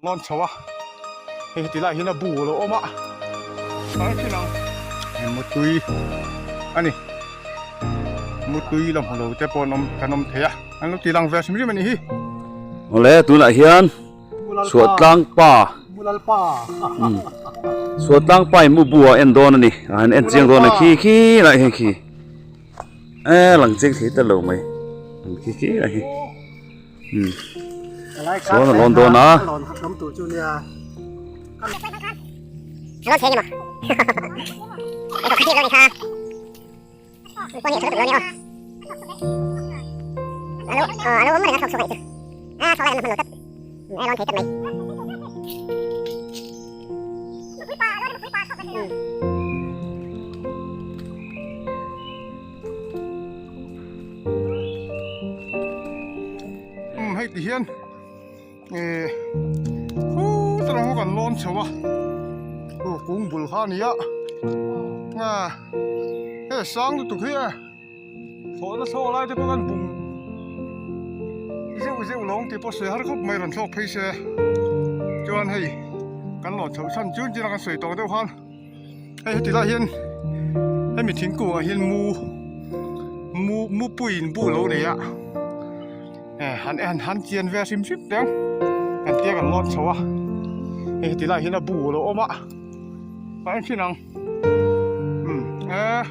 Lawn chho a, hei heti lai hian a bu a lo awm a, tlai thin ang. Hei mutui a ni, mutui la hmu lo te pawh an awm kan awm thei a, an lo ti lang ve hrim hrim a nih hi. Awle tunah hian Chhuahtlang pa Chhuahtlang pa in mu bu a en dawn a ni, a han en chiang dawn a khi khi lai hian khi e lang chiang thei ta lo mai khi khi lai hi. Chuan a lawn dawn a. Umm hei ti hian eh khuuuh te rawng kan lawn chho a aw kung bul kha a ni a ah hei sang lutuk hi e thlawhna thlawh lai te pawh khan bum zeuh zeuh lawng tih pawh sawi har khawp mai rawn thlawk phei se chuan hei kan lawn chhoh chhan chun chin a kan sawi tawh deuh khan. Hei heti lai hian hemi thingkung ah hian mu mu mupuiin bu lo nei a eh han en han chian ve hrim hrim teng kan tia kan lawn chho a hei heti lai hian a bu a lo awm a a en thin ang umm eh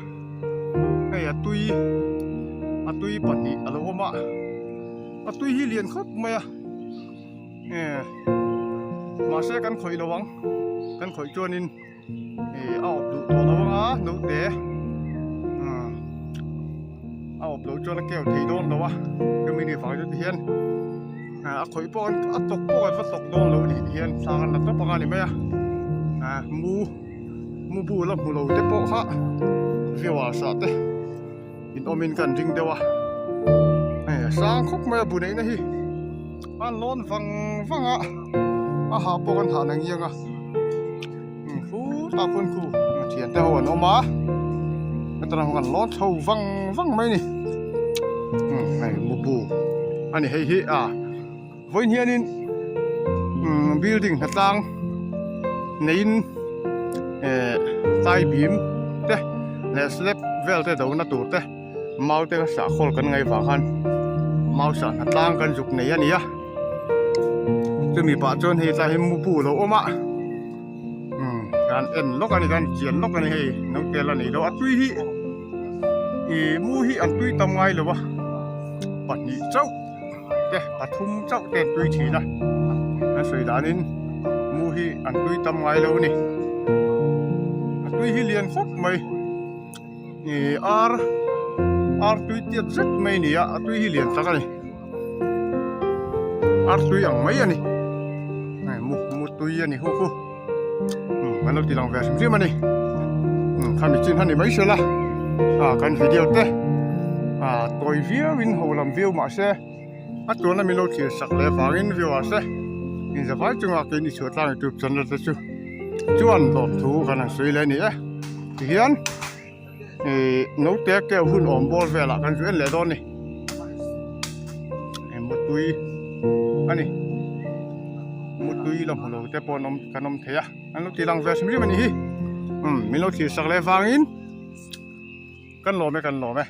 hei a tui a tui pahnih a lo awm a a tui hi lian khawp mai a. Eh mahse kan khawih lo ang kan khawih chuanin eh a awp duh tawh lo ang a naute umm a awp loh chuan a keu thei dawn lo a chumi ni vang chu tihian ah a khawih pawh a tawk pawh kan va tawk dawn lo nih hian thlang an la tawp ang a ni mai a ah mu mu bu la hmu lo te pawh kha viewers ah te in awmin kan ring deuh a hei a sang khawp mai a bu neihna hi a lawn vang vang a a ha pawh kan hah na ngiang a khu tah khuan khu thian te ho an awm a heta kan lawn chho vang vang mai a ni hei mubu a ni hei hi a vawiin hianin building hnatlang neiin eh tlai bim te leh slab vel te do na tur te mau te sah khawl kan ngaih vang khan mau sah hnatlang kan zuk nei a ni a chumi pah chuan hei tlai hi mu bu a lo awm a umm kan en lawk a ni kan chian lawk a ni hei naute la nei lo a tui hi ih mu hi an tui tam ngai lo a pahnih chauh. te pathum chauh te an tui thin a an sawi danin mu hi an tui tam ngai lo a ni a tui hi lian khawp mai ih ar ar tui tiat zet mai a ni a a tui hi lian tak a ni ar tui ang mai a ni hei mu mu tui a ni hu hu umm an lo ti lang ve hrim hrim a ni umm khami chin kha ni mai se la ah kan video te ah tawi viau in ho lam viau mah se a tuna min lo thlir sak leh vangin viewers te inzavai chunga keini chhuah tlang youtube channel te chu chuan lawmthu kan han sawi leh a ni e tihian ih naute keu hun awm bawr velah kan zu en leh dawn a ni mutui a ni mutui la hmu lo te pawh an awm kan awm thei a an lo ti lang ve hrim hrim a nih hi umm min lo thlir sak leh vangin kan lawm e kan lawm e.